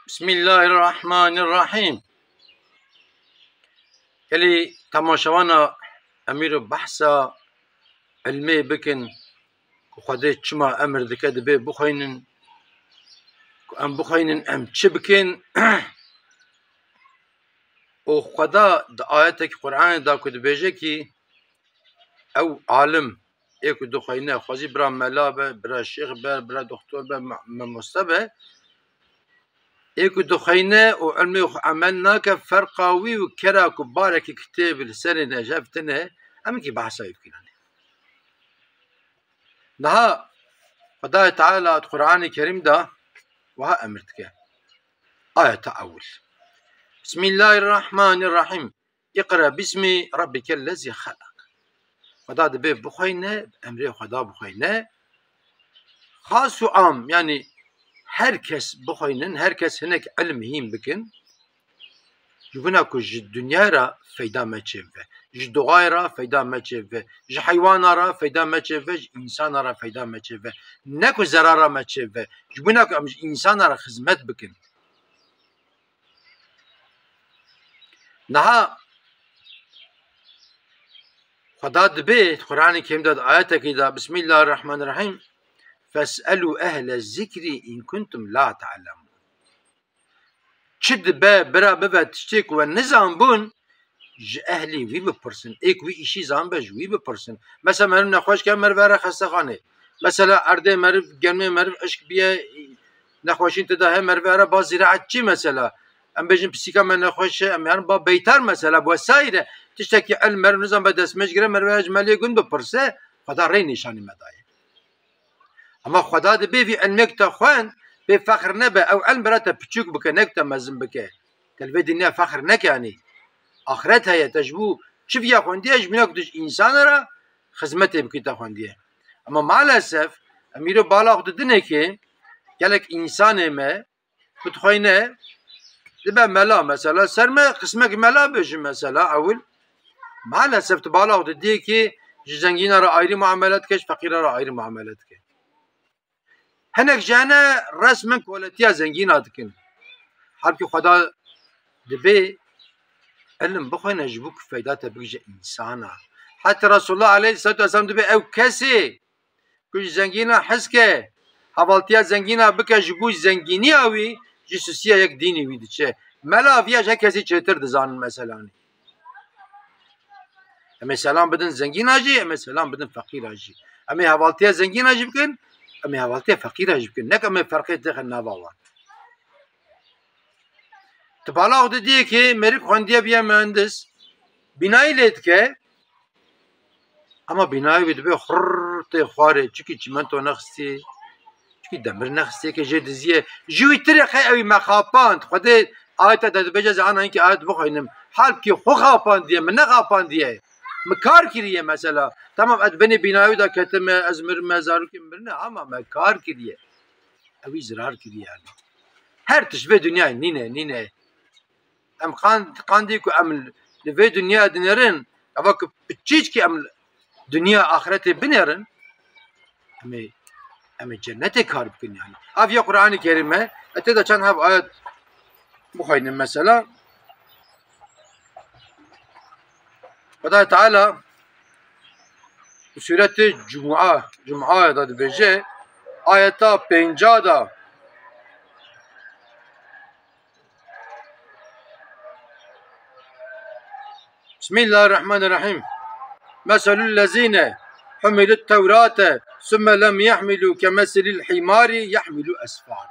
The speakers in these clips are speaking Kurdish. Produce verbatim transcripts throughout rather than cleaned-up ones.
Bismillahirrahmanirrahim. Gelî temaşevana em îro behsa ilmê bikin, ku Xwedê çima emir dike dibê bixweynin, ku em bixweynin em çi bikin? Û Xweda di ayetekî Qur'anê de ku dibêje kî ew alim ê ku dixweyne, xwezî bira mela be, bira şêx be, bira doktor be, ma-, mamoste be, ê ku dixweyne û ilmê xwe emel nake, ferqa wî û kera ku barekî kitêb li serê nejef tine, em kî behsa wî bikin. Niha Xwedayê Teala di Qur'anê Kerîm de wiha emir dike. Ayeta ewil. Bismillahirrahmanirrahim. Iqra bismi rabbikellezî xelaq. Xweda dibê bixweyne, emrê Xweda bixweyne. Xas û am, yanî her kes bixweynin, her kes hinek ilm hîn bikin. Ji bona ku ji dinyayê re feyda me çêbibe, ji doğayê re feyda me çêbibe, ji heywana re feyda me çêbibe, ji însana re feyda me çêbibe. Ne ku zerara me çêbibe, ji bona ku em ji însana re xizmet bikin. Niha Xweda dibê, Qur'anê Kerîm de di ayetekî de, Bismillahirrahmanirrahim, "Fes'elû ehle zikrî in kuntum la ta'lemûn." Çi dibe, bira bibe tiştê ku we nizanbûn, ji ehlî wî bipirsin. Ê ku wî îşî zanbe, ji wî bipirsin. Mesela meriv nexweş ke, meriv here xestexanê. Mesela erdê meriv, germê meriv hişk biye, nexweşîn tê de heye, meriv here ba zîraetçî mesela. Em bêjin pisîka me nexweş e, em herin ba beytar mesela, bi wesayîr e. Tiştekî ilm meriv nizanbe destmêj gire, meriv here ji melê gund bipirse, Xweda rê nîşanî me daye. Ama Xweda dibê vî ilmê ku te xwend, pê fexr nebe, ew ilm bira te piçûk bike, ne ku te mezin bike. Te li vê dinya fexr neke, yanî axiret heye, te ji bo çi viya xwendiye, ji bona ku tu ji însana re xizmetê bikî te xwendiye. Ama maalesef em îro bala xwe didinê ki gelek însanê me ku dixweyne dibe mela mesela, ser me qismek mela bêjin mesela ewil. Maalesef tu bala xwe didiyê ki ji zengîna re ayrî muamele dike, ji feqîra re ayrî muamele dike. Hinek ji hene resmen koletiya zengîna dikin. Halbkî Xweda dibê ilim bixwene ji bo ku feyda te bigije însana. Heta Resulullah aleyhisselatu vesselam dibê ew kesê ku ji zengîna hez ke, hevaltiya zengîna bike, ji bo zengîniya wî, ji sisiya yek dînî wî diçe. Mela viya ji her kesî çêtir dizanin meselanî. Em ê selam bidin zengîna jî, em ê selam bidin feqîra jî. Em ê hevaltiya zengîna jî bikin, em ê hevaltiya feqîra jî bikin. Nek em ê ferqê têxin nava wan. Tu bala xwe didiyê ki mêrik xwendiye biye mühendis, bînayî lê dike, ama bînayê wî dibe xurr tê xwarê, çikî çimento nexistî, çikî demir nexistî, ke jê diziye. Ji wî tirê qey ew ê me xapand. Xwedê ayeta de dibêje, ez ana hinkî ayet bixwînim. Halbkî xwe xapandiye, min nexapandiye. Min kar kiriye mesela. Tamam, ez binê bînayê wî de ketime, ez mirime, zarokê min mirine, ama me kar kiriye. Ew ê zirar kiriye yani. Her tişt vê dinyayê nîne, nîne. Em qand-, qandî ku em li vê dinyayê dinêrin, eva ku piçîçkî em dinya axretê binêrin, em ê, em ê cennetê kar bikin yani. Ev ya Qur'anê Kerîm e, e tê de çend heb ayet bixweynin mesela. Xwedayê Teala li Sûretê Cum'a, Cum'a de dibêje, ayeta pênca de, Bismillahirrahmanirrahim. Meselul lezine humilut tevrate sümme lem yahmilu kemeselil himari yahmilu esfar.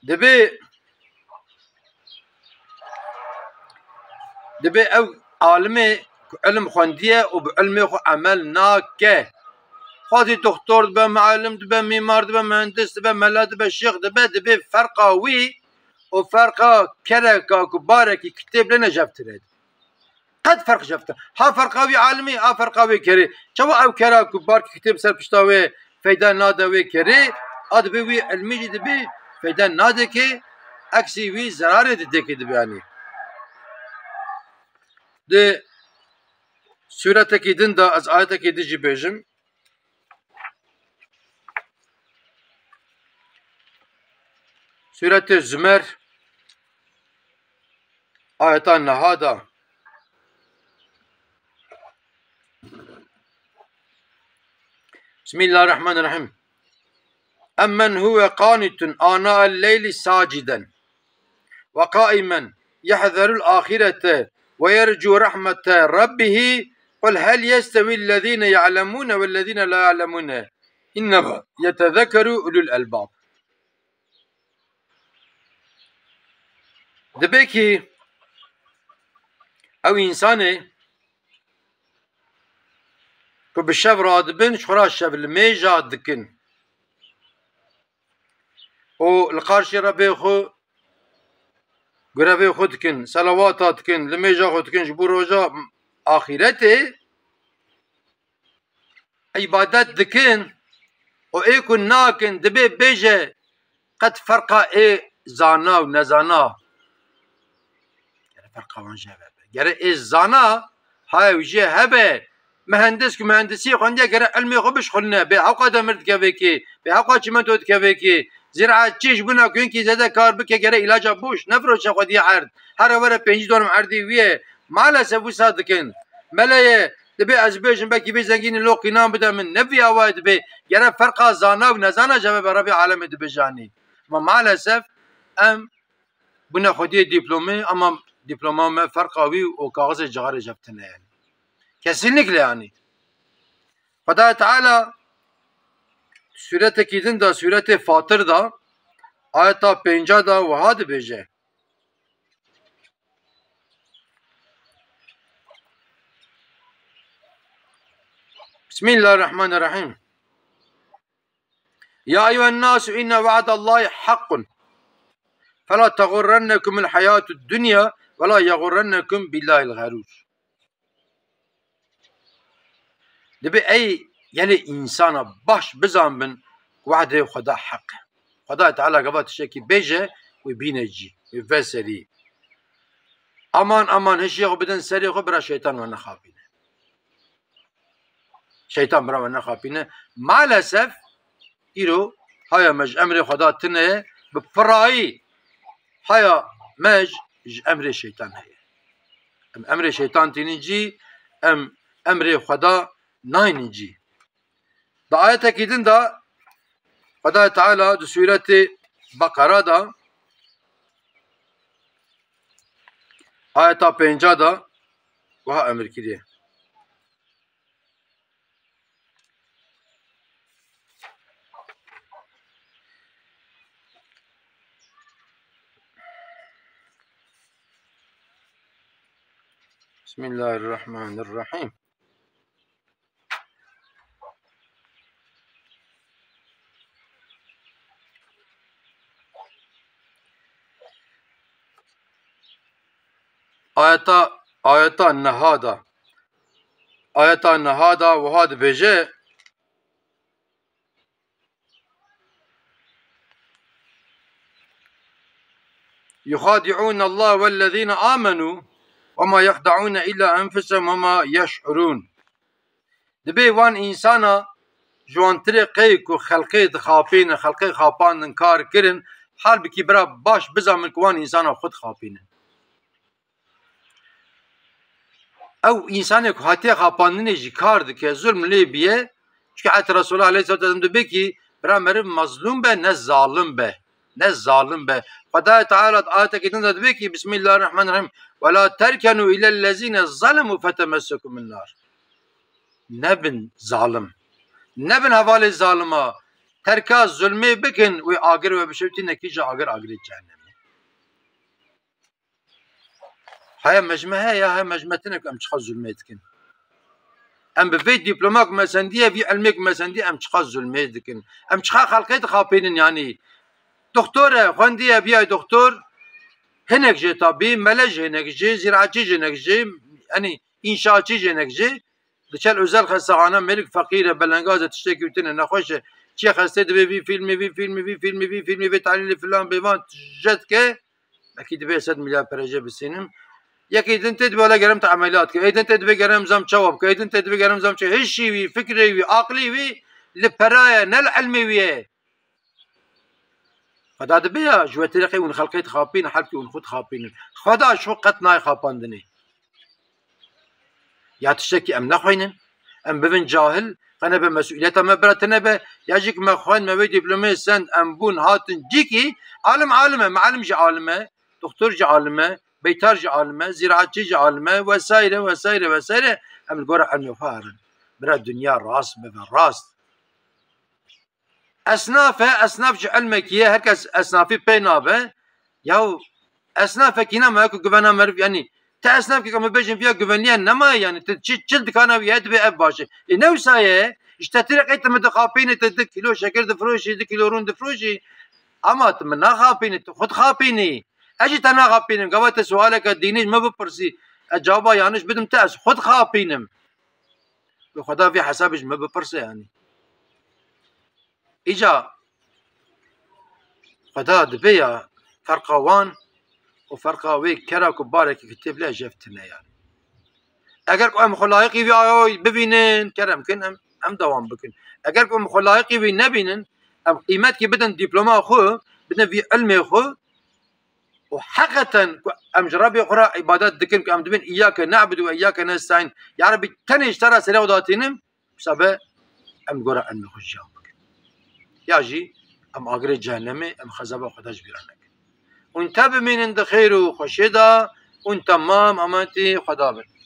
Dibê, dibê ew alimê ku ilim xwendiye û bi ilmê xwe emel nake. Xwezî doktor dibe, muallim dibe, mîmar dibe, mühendis dibe, mela dibe, şêx dibe, dibê ferqa wî û ferqa kereka ku barekî kitêb lê nejeftir e. Qet ferq jefte. Ha ferqa wî alimî, ha ferqa wê kerê. Çawa ew kera ku barkî kitêb ser pişta wê feyda nade wê kerê, a dibê wî ilmî jî dibê feyda nade ke eksî wî zerarê didê ke dibe anî. Di sûretekî din de ez ayetekî din jî bêjim. Sûretê Zümer, ayeta neha da. Bismillahirrahmanirrahim. Emmen huve qanitun ana'el leyli saciden ve qaimen yahzerul ahirete ve yercu rahmete rabbihi, qul hel yestevillezine ya'lemune vellezine la ya'lemune, innema yetezekkeru ulul elbab. Dibe ki ew însanê ku bi şev radibin, ji xwe ra şevlimêja dikin û li qarşî Rebê xwe gurevê xwe dikin, selawata dikin, limêja xwe dikin ji bo roja axîretê, îbadet dikin û ê ku nakin, dibê bêje, qet ferqa ê zana û nezana, gere ferqa wan jê hebe. Gere ê zana, haya wî jê hebe. Mihendis ku mihendisiyê xwendiye, gere ilmê xwe bişxulne. Bê hewqa demir dikeve kê, bê hewqa çimento dikeve kê. Ziraetçî ji bona ku hinkî zêde kar bike, gere îlaca boş nefiroşe xwediyê erd. Here were pêncî dorm erdê wî ye. Maalesef wisa dikin. Meleyê, dibê ez bêjim, belkî vê zengînî loqînan bide min. Ne vî awayê dibê. Gere ferqa zana û nezana jê hebe, Rebê alemê dibijanî. Ma maalesef em bûne xwediyê dîplomê, ama dîploma me ferqa wî û kaxizê cixarê jê ve tune ye. Kesinlikle yani. Xwedayê Teala sûretekî din de, sûretê Fatir de, ayeta pênca de wiha dibêje. Bismillahirrahmanirrahim. Ya eyyuhen nasu inne va'dallahi hakkun. Fela tegurrennekumul hayatud dunya ve la yegurrennekum billahil gharur. Dibê ey gelê însana baş bizanbin, we'dê Xweda heq e. Xwedayê Teala gava tiştekî bêje, wê bîne cî, wê veserî. Aman, aman, hişyê xwe bidin serê xwe, bira şeytan we nexapîne. Şeytan bira we nexapîne. Maalesef, îro haya me ji emrê Xweda tune ye, bi pirayî haya me ji, ji emrê şeytan heye. Em emrê şeytan tînin cî, em emrê Xweda naynin cî. Di ayetekî din de Xwedayê Teala di sûretê Beqera de, ayeta pênca de wiha emir kiriye. Bismillahirrahmanirrahim. Ayeta, ayeta neha de. Ayeta neha de wiha dibêje: "Yuxadi'ûne Allah vellezîne âmenû ve ma yexda'ûne illâ enfusehum ve ma yeş'urûn." Dibê wan însana ji wan tirê qey ku xelqê dixapînin, xelqê xapandin kar kirin, halbikî bira baş bizanin ku wan însana xwe dixapînin. Ew însanê ku hatiye xapandinê jî kar dike, zulm lê biye. Çunke heta Resulullah aleyhisselatu vesselam dibê ki bira meriv mezlûm be, ne zalim be. Ne zalim be. Xwedayê Teala di ayetekî din de dibê ki, Bismillahirrahmanirrahim, "Ve la terkenû ilellezîne zalemû fetemessekumun nar." Nebin zalim. Nebin hevalê zalima. Terka zulmê bikin, wê agir we bişewtî, nekî ji agir, agirê cehennemê. Haya me ji me heye ya, haya me ji me tune ku em çiqas zulmê dikin. Em bi vê dîploma ku me sendiye, vî ilmê ku me sendiye, em çiqas zulmê dikin. Em çiqas xelkê dixapînin yanî. Doktor e, xwendiye, biyay doktor, hinek jê tabî, mele jê hinek jê, zîraetçî jê hinek jê, yanî înşaatçî jê hinek jê. Diçe li özel xestexane, mêrik feqîr e, belengaz e, tiştekî wî tune, nexweş e. Çiye xestê dibe vî fîlmê, vî fîlmê, vî fîlmê, vî fîlmê, vê talîlê filan bêvan je dike. Belkî divê sed milyar pere jê bisînim. Yekê din tê dibê, wele gerem te emeliyat ke. Ê din tê dibê gerem zam çawa bike. Ê din tê dibê gerem zam çawa. Hişî wî, fikrê wî, aqlî wî li pera ye, ne li ilmê wî ye. Xweda dibe ya ji we têrê qey hûn xelqê dixapînin, helkî hûn xwe dixapînin. Xweda ji xwe qet nayê xapandinê. Ya tiştekî em nexwînin, em bibin cahil, qe nebe mesûliyeta me bira tine be, ya jî ki me xwend, me wê dîplomeyê send, em bûn, hatin cîkî, alim alim e, mialim jî alim e, doktor jî alim e, beytar jî alim e, zîraetçî jî alim e, vesaire, vesaire, vesaire, em li gora ilmê xwe herin. Bira dinya rast bibe, rast. Esnaf e, esnaf ji ilmekî ye, her kes esnafî pê nabe. Yaw, esnafekî nema ku guvena meriv, yanî, te esnafkî ku em bêjin viya guvenliya nemaye, yanî, tu çi, çi dikana wî heye, divê ev baş e. Ê, ne wisa ye, ji te têrê qey tu min dixapînî, tu du kîlo şekir difroşî, du kîlo rûn difroşî. Ama tu min naxapînî, tu xwe dixapînî. Ez jî te naxapînim, gava te sualeke dînî ji min bipirsî, ez cewaba yanlış bidim te, ez xwe dixapînim. Bi Xweda vê hesabê ji min bipirse, yanî. Îca Xweda dibe ya ferqa wan û ferqa wê kera ku barekî kitêb le jev tine, yanî. Eger ku em xwe layiqî vî ayoy bibînin, kerem kin, em, em dewam bikin. Eger ku em xwe layiqî vî nebînin, em qîmetkî bidin dîploma xwe, bidin vî ilmê xwe, û heqeten ku em ji Rebbê xwe re îbadet dikin, ku em dibên îyake ne'budu ve îyake nestaîn, ya Rebbî tenê ji te re serê xwe datînim, wisa be em gora ilmê xwe jiyan bikin. Ya jî em agirê cehennemê, em xezaba Xweda ji bîra nekin. Hûn te bimînin di xêr û xweşê de, hûn temam ametî Xweda bin.